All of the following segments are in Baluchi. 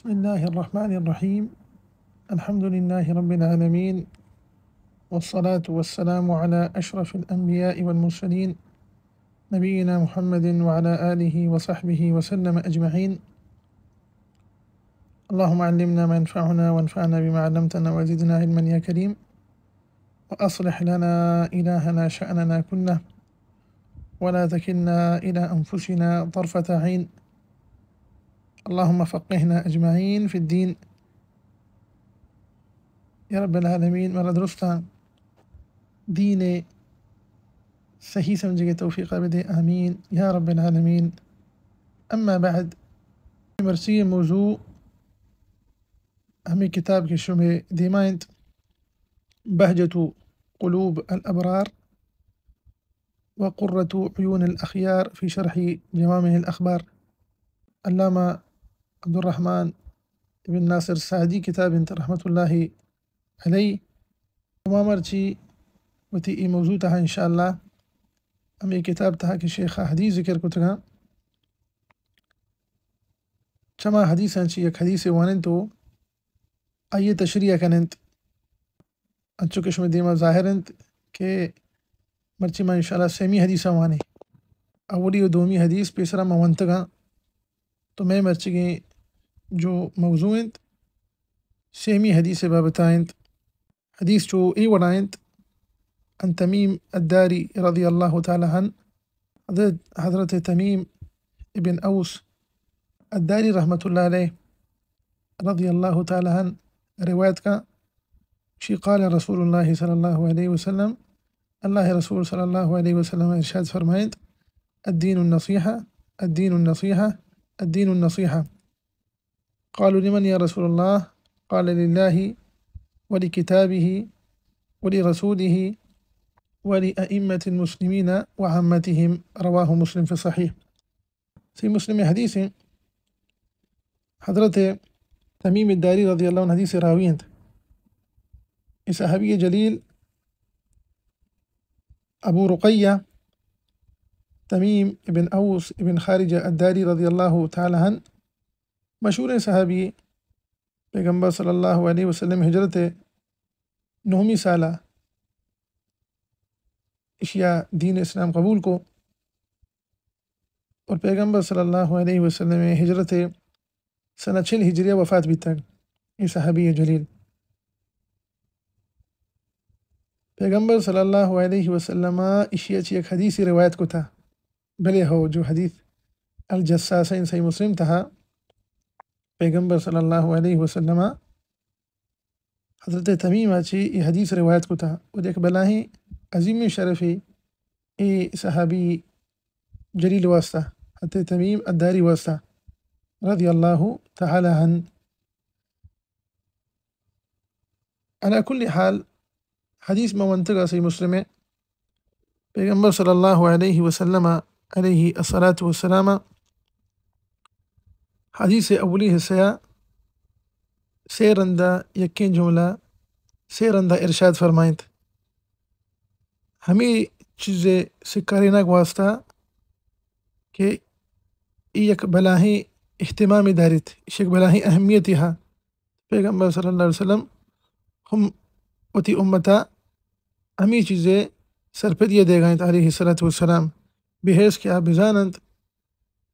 بسم الله الرحمن الرحيم. الحمد لله رب العالمين، والصلاة والسلام على أشرف الأنبياء والمرسلين، نبينا محمد وعلى آله وصحبه وسلم أجمعين. اللهم علمنا ما ينفعنا وانفعنا بما علمتنا وزدنا علما يا كريم. وأصلح لنا إلهنا شأننا كله ولا تكلنا إلى أنفسنا طرفة عين. اللهم فقهنا أجمعين في الدين. يا رب العالمين، مارا درستاں دین ءِ صحیح سمجھگ ءِ توفیق ءَ بدے۔ آمین یا رب العالمین۔ اما بعد، مرچی موضوع ہمے کتاب کہ شمے دیما انت، بہجۃ قلوب الابرار و قرۃ عیون الاخیار فی شرح جوامع الاخبار۔ علامہ عبدالرحمن ابن ناصر سعدی کتاب انت رحمۃ اللہ علیہ۔ و ما مرچی وتی اے موضوع تہا انشاءاللہ ہمے کتاب تہا کہ شیخ ءَ حدیث ذکر کتگاں، چما حدیثاں چی یک حدیثے واننت و آئی ءِ تشریح کننت۔ انچو کہ شمے دیما ظاہر انت کہ مرچی ما انشاءاللہ سیمی حدیثاں وانیں۔ اولی و دومی حدیث پیسرا ما ونتگاں، تو مئے مرچیگیں جو موضوع انت، سیمی حدیث ءِ بابتا انت۔ حدیث چو اے وڑا انت: عن تمیم الداری رضی اللہ تعالی عنہ، حضرت، حضرت تمیم ابن اوس الداری رحمۃ اللہ علیہ رضی اللہ تعالی عنہ روایت کا، شی قال رسول اللہ صلی اللہ علیہ وسلم، اللہ رسول صلی اللہ علیہ وسلم ارشاد فرمائنت: الدین النصیحہ، الدین النصیحہ، الدین النصیحہ۔ قالوا: لمن يا رسول الله؟ قال: لله ولكتابه ولرسوله ولأئمة المسلمين وعامتهم. رواه مسلم في الصحيح. صحیح مسلم ءِ حدیث انت۔ حضرت تمیم الداری رضی اللہ عنہ حدیث ءِ راوی انت۔ اے صحابی جلیل ابو رقیہ تمیم ابن اوس ابن خارجہ الداری رضی اللہ تعالی عنہ مشہوریں صحابی، پیغمبر صلی اللہ علیہ وسلم ہجرت ءِ نہمی سال ءَ اشیا دین اسلام قبول کو اور پیغمبر صلی اللہ علیہ وسلم ءِ ہجرت ءِ سنہ چل ہجری ءَ وفات بیتگ۔ اے صحابی جلیل پیغمبر صلی اللہ علیہ وسلم ءَ اشیا چی یک حدیثے روایت کتا۔ بلے ہو جو حدیث الجساسین صحیح مسلم تہا پیغمبر صلی اللہ علیہ وسلم ءَ حضرت تمیم ءَ چی اے حدیث روایت کتا، و یک بلاہیں عظیم شرفے اے صحابی جلیل واسطہ، حضرت تمیم الداری واسطہ رضی اللہ تعالی عنہ۔ علی کل حال، حدیث ما ونتگا صحیح مسلم ءِ، پیغمبر صلی اللہ علیہ وسلم علیہ الصلاۃ والسلام حدیث ءِ اولی حصہ ءَ سے رندا یکیں جملہ سے رندا ارشاد فرمائنت۔ ہمے چیز ءِ سکارینگ واسطہ کہ اے یک بلاہیں اہتمامے داریت، ایش یک بلاہیں اہمیتے ہا۔ پیغمبر صلی اللہ علیہ وسلم ہم وتی امتا ہمے چیزے سرپدی ءَ دیگا انت علیہ الصلوۃ والسلام، بحیث کہ آ بزاننت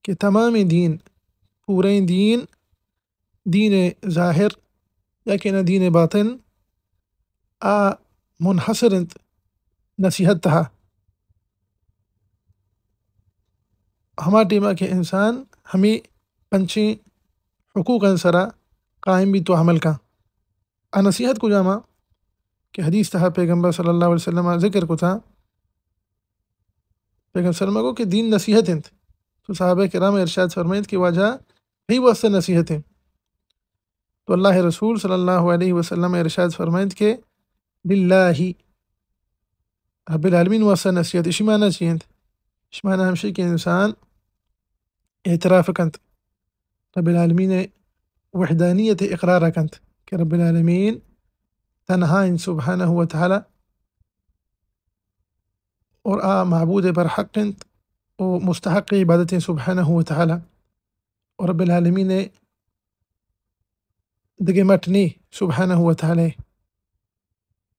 کہ تمامیں دین، پوریں دین، دین ظاہر یا کہ نہ دین باطن، آ منحصر انت نصیحت تہا۔ ہما ٹیما کہ انسان ہمے پنچیں حقوقاں سرا قائم بیت و عمل کن۔ آ نصیحت کجاما کہ حدیث تہا پیغمبر صلی اللہ علیہ وسلم ذکر کتا، پیغمبر صلی اللہ علیہ وسلم گو کہ دین نصیحت انت۔ تو صحابہ کرام ارشاد فرمائیت کہ واجہ کئی واسطہ نصیحت انت؟ تو اللہ رسول صلی اللہ علیہ وسلم ارشاد فرمائیت کہ للہ، رب العالمین واسطہ نصیحت۔ اشی معنی چی انت؟ اشی معنی ہمشی کہ انسان اعتراف کنت، رب العالمین وحدانیت اقرار کنت کہ رب العالمین تنہا انت سبحانہ و تعالی، اور آ معبود برحق انت و مستحق عبادت انت سبحانہ و تعالی۔ اور رب العالمین ء دگہ مٹ نی سبحانہ و تعالی۔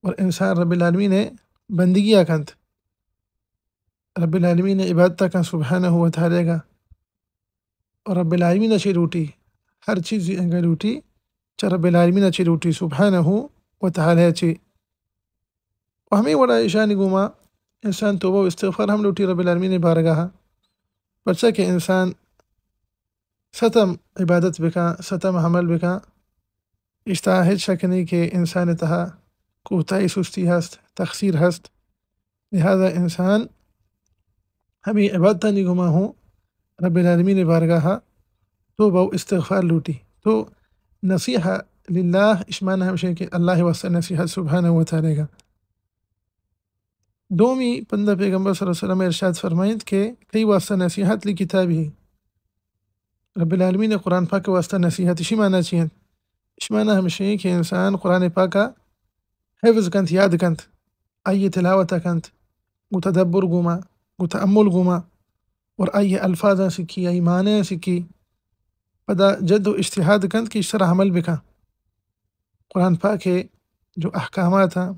اور انسان رب العالمین ءِ بندگی ءَ کنت، رب العالمین ءِ عبادت ءَ کنت سبحانہ و تعالی گا۔ اور رب العالمین ءَ چی لوٹی؟ ہر چیز انگا لوٹی، چہ رب العالمین ءَ چی لوٹی؟ سبحانہ و تعالی ءَ چی۔ و ہمے وڑا ایشانی گوما انسان توبہ و استغفار ہم لوٹی رب العالمین ءِ بارگاہ ءَ۔ پرچا کہ انسان ستم عبادت بکاں، ستم عمل بکاں، اشتا ہچ شک نہیں کہ انسان تہا کوتاہی، سستی ہست، تقصیر ہست۔ لہذا انسان ہمے عبادتانی گوما ہوں رب العالمین بارگاہ توبہ و استغفار لوٹی۔ تو نصیحہ للہ، اشمانا ہمشیں کہ اللہ واسطہ نصیحت سبحانہ و تعالی گا۔ دومی پندہ پیغمبر صلی اللہ علیہ وسلم ارشاد فرمائیت کہ کئی واسطہ نصیحت؟ لکتابہ، رب العالمین قرآن پاک واسطہ نصیحت۔ اشی معنی چی انت؟ اشی معنی ہمشیں کہ انسان قرآن پاک حفظ کنت، یاد کنت، آئی تلاوت کنت، گو تدبر گوما، گو تأمل گوما، اور آئی الفاظاں سکی، آئی معنی سکی، پدا جد و اجتہاد کنت کہ اشی سرا عمل بکن۔ قرآن پاک جو احکامات ہیں،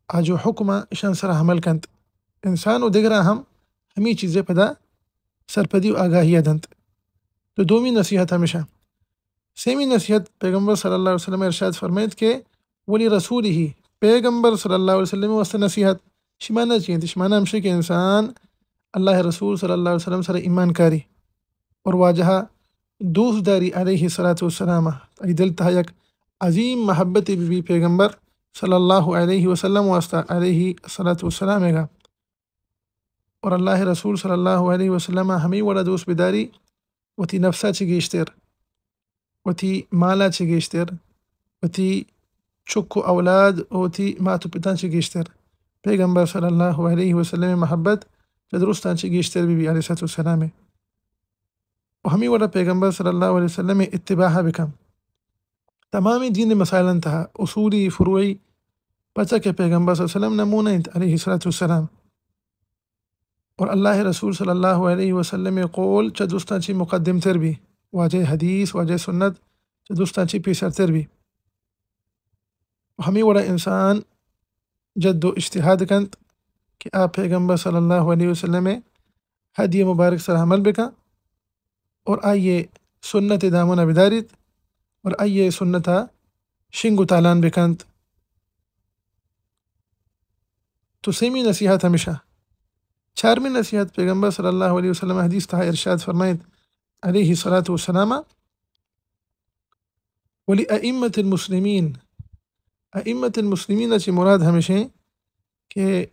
آ جو حکم اشان سرا عمل کنت۔ انسان و دگرا ہم ہمی چیزے پدا سرپدی و آگاہی دنت۔ تو دومی نصیحت ہمیشہ۔ سیمی نصیحت پیغمبر صلی اللہ علیہ وسلم ارشاد فرمائیت کہ ولی رسولہ، پیغمبر صلی اللہ علیہ وسلم واسطہ نصیحت۔ اشی معنی چی انت؟ اشی معنی ہمشی کہ انسان اللہ رسول صلی اللہ علیہ وسلم سرا ایمان کاری اور واجہ دوست داری علیہ الصلوۃ والسلام۔ ای دل تہا یک عظیم محبت بی بی پیغمبر صلی اللہ علیہ وسلم واسطہ علیہ الصلوۃ والسلام گا۔ اور اللہ رسول صلی اللہ علیہ وسلم ہمے وڑا دوست بداری وتی نفسا چی گیشتر، وتی مالا چی گیشتر، وتی چک و اولاد و وتی مات و پتاں چی گیشتر۔ پیغمبر صلی اللہ علیہ وسلم محبت چہ درستاں چی گیشتر بی بی علیہ الصلوۃ والسلام۔ و ہمے وڑا پیغمبر صلی اللہ علیہ وسلم اتباع بکن۔ تمامی دین مسائلاں تہا اصولی، فروعی، پرچا کہ پیغمبر صلی اللہ علیہ وسلم نمونہ انت علیہ الصلوۃ والسلام۔ اور اللہ رسول صلی اللہ علیہ وسلم قول چہ دوستاں چی مقدم تر بی، واجہ حدیث، واجہ سنت چہ دوستاں چی پیسر تر بی۔ و ہمے وڑا انسان جد و اجتہاد کنت کہ آ پیغمبر صلی اللہ علیہ وسلم ہدی مبارک سر عمل بکن اور آئی سنت دامن بداریت اور آئی سنت شنگ و تالان بکنت۔ تو سیمی نصیحت ہمیشہ۔ چارمی نصیحت، پیغمبر صلی اللہ علیہ وسلم حدیث تہا ارشاد فرمائیت علیہ الصلوۃ والسلام، ولأئمة المسلمین۔ ائمة المسلمین چی مراد ہمیشیں کہ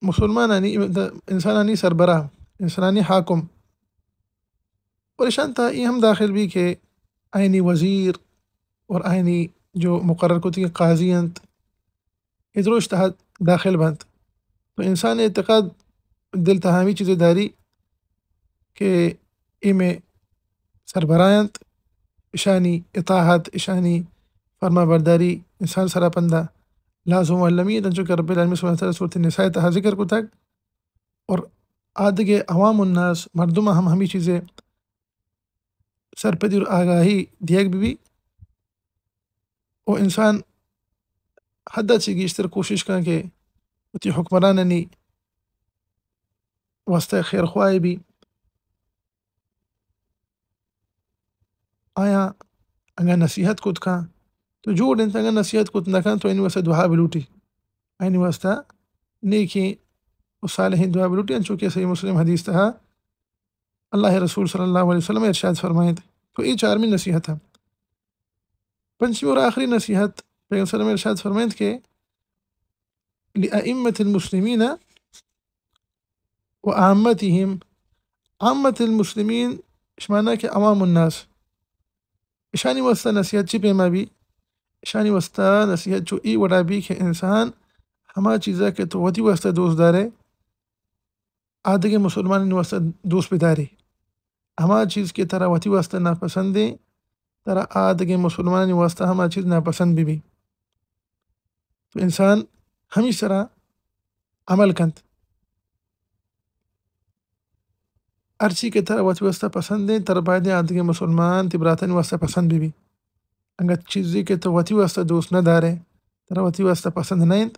مسلمانانی، انسانانی سربراہ، انسانانی حاکم۔ اور اشان تہا ای ہم داخل بی کہ آئینی وزیر اور آئینی جو مقرر کتگیں قاضی انت، اے دروش تہا داخل بنت۔ تو انسان اعتقاد دل تہا ہمی چیزے داری کہ اے مئے سربراہ انت، اشانی اطاعت، اشانی فرما برداری انسان سرا پندا لازم و المی انت، انچو کہ رب العالمین سبحانہ وتعالی سورۃ النساء تہا ذکر کتگ۔ اور آدگہ عوام الناس، مردم ہم ہمی چیزے سرپدی اور آگاہی دیگ بہ بی۔ و انسان حد چی گیشتر کوشش کن کہ وتی حکمرانانی واسطہ خیرخواہ بی، آیاں اگاں نصیحت کت کن تو جوڑ انت، اگاں نصیحت کت نہ کن تو آیانی واسطہ دعا بلوٹی، آیانی واسطہ نیکیں و صالحیں دعا بلوٹی، انچو کہ صحیح مسلم حدیث تہا اللہ رسول صلی اللہ علیہ وسلم ارشاد فرمائیت۔ تو اے چارمی نصیحت ہے۔ پنچمی اور آخری نصیحت، پیغمبر صلی اللہ علیہ وسلم ارشاد فرمائیت کہ لأئمة المسلمین و عامتهم، عامة المسلمین، اشی معنی کہ عوام الناس، اشانی واسطہ نصیحت چی پیما بی؟ اشانی واسطہ نصیحت چو ای وڑا بی کہ انسان ہما چیزا کہ تو وتی واسطہ دوست دارے، آدگہ مسلمانانی واسطہ دوست بداری۔ ہما چیز کہ ترا وتی واسطہ ناپسندیں، ترا آدگہ مسلمانانی واسطہ ہما چیز ناپسند بہ بی۔ تو انسان ہمی سرا عمل کنت۔ ہرچی کہ ترا وتی واسطہ پسند انت، ترا باید انت آدگہ مسلمان تئی براتانی واسطہ پسند بہ بی۔ انگت چیزے کہ تو وتی واسطہ دوست نہ دارے، ترا وتی واسطہ پسند نہ انت،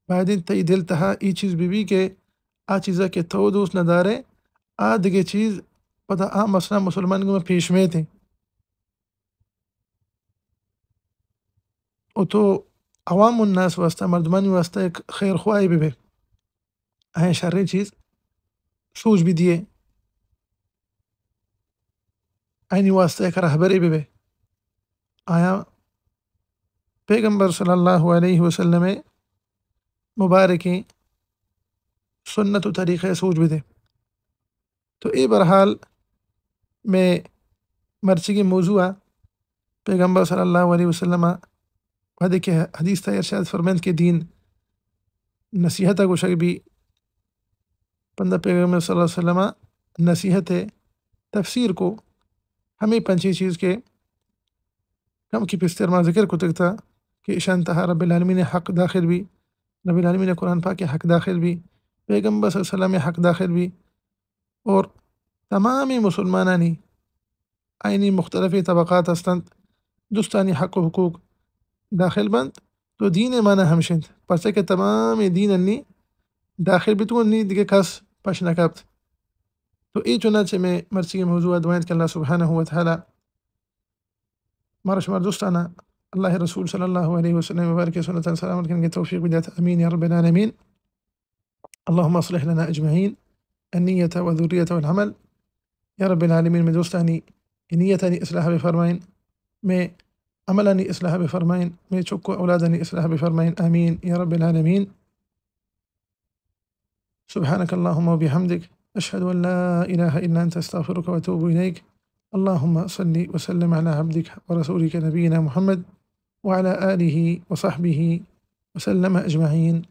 باید انت تئی دل تہا اے چیز بہ بی کہ آ چیزا کہ تو دوست نہ دارے، آ دگہ چیز پدا آ مسئلہ مسلمان گوما پیش میت انت۔ و تو عوام الناس واسطہ، مردمانی واسطہ یک خیر خواہے بہ بے، آیاں شریں چیز سوج بہ دیے، آیانی واسطہ یک رہبرے بہ بے، آیاں پیغمبر صلی اللہ علیہ وسلم مبارکیں سنت و طریقہ سوج بہ دے۔ تو اے بہرحال مئے مرچیگیں موضوع ء پیغمبر صلی اللہ علیہ وسلم ء وہدے کہ حدیث ء ارشاد فرمائنت کہ دین نصیحت ء گوشگ بی، پندا پیغمبر صلی اللہ علیہ وسلم ء نصیحت ء تفسیر کو، ہمے پنچیں چیز کہ کمکی پیسر ما ذکر کتگ تا کہ اشان تہا رب العالمین ء حق داخل بی، رب العالمین ء قرآن پاک ء حق داخل بی، پیغمبر صلی اللہ علیہ وسلم ء حق داخل بی، اور تمامیں مسلمانانی، آیانی مختلفیں طبقات ہستنت، درستانی حق و حقوق داخل بنت، تو دین ء معنی ہمش انت، پرچا کہ تمامیں دین انی داخل بیت و انی دگہ کس پش نہ کپت۔ تو اے چنانچہ مئے مرچیگیں موضوع ء دعا انت کہ اللہ سبحانہ و تعالی مارا شمار درستانا اللہ رسول صلی اللہ علیہ وسلم مبارک سنت سلامت کنگے توفیق بدات، آمین یا رب العالمین۔ اللهم اصلح لنا اجمعین النیة و الذریة والعمل۔ یا رب العالمین، مئے دوستانی نیتانی اصلاح بفرمائین، مئے عملانی اصلاح بفرمائین، مئے چک و اولادانی اصلاح بفرمائین، آمین یا رب العالمین۔ سبحانك اللهم وبحمدك، أشهد أن لا إله إلا أنت، أستغفرك وأتوب إليك. اللهم صل وسلم على عبدك ورسولك نبينا محمد وعلى آله وصحبه وسلم أجمعين.